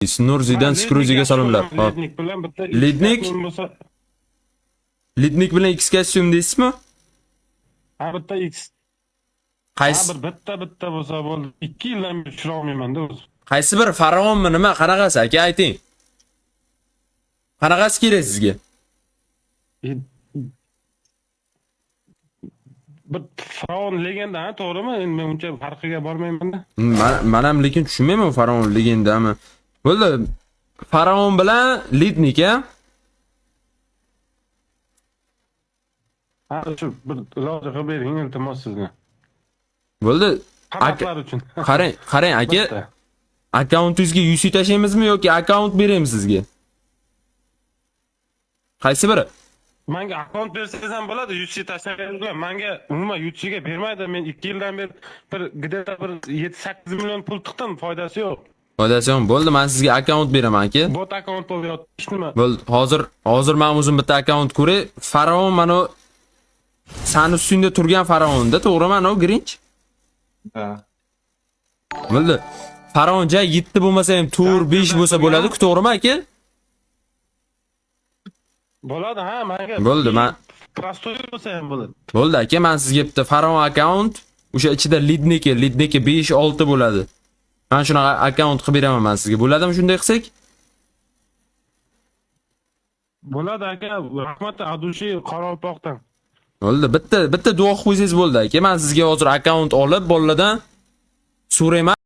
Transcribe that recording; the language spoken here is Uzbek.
Nurzidan Skruziga salomlar. Hop. Lednik bilan bitta Lednik? Bo'lsa, Lidnik bilan X kostyum deysizmi? ha, bitta X. Ha, Qaysi bir bitta bo'lsa bo'ldi. 2 yildan beri tushira olmayman-da o'zi. qaysi bir faraonmi nima qanaqasi aka ayting. Qanaqasi kerak sizga? E, bir faraon legenda, ha, to'g'rimi? Endi men uncha farqiga bormayman-da. Man ham lekin tushunmayman faraon legendami. Bo'ldi. Faraon bilan Lidnik a? Ha, shu bir iloji qilib bering, iltimos sizni. Bo'ldi. Aka, Qanaqalar uchun. qarang, qarang aka, Bitta. akkauntingizga UC tashlaymizmi yoki akkaunt beraymi sizga? Qaysi biri? Menga akkaunt bersangiz ham bo'ladi, UC tashlaganingizlar. Menga umuman UC ga bermaydi. Men 2 yildan beri bir gideta bir 7-8 million pul tiqdim, foydasi yo'q. Foydasi yo'q. Bo'ldi, men sizga akkaunt beraman aka. Bot akkaunt bo'lib yotdi, hech nima. Bo'ldi. Hozir men o'zim bitta akkaunt ko'ray. Faraon mana u sani ustingda turgan faraonda, to'g'rimi mana u Grinch? Ha. Bo'ldi. Faraon ja 7 bo'lmasa ham 4, 5 bo'lsa bo'ladi-ku, to'g'rimi aka? Bo'ladi, ha, menga. Bo'ldi, men Prostoy bo'lsa ham bo'ladi. Bo'ldi aka, men sizga bitta faraon akkaunt, o'sha ichida Lidniki 5, 6 bo'ladi. Men shunaqa akkaunt qilib beraman men sizga. Bo'ladimi shunday qilsak? Bo'ladi aka, rahmat Adushi Qoraqalpoqdan. Bo'ldi, bitta duo qilib qo'ysangiz bo'ldi aka. Men sizga hozir akkaunt olib bolalardan so'rayman.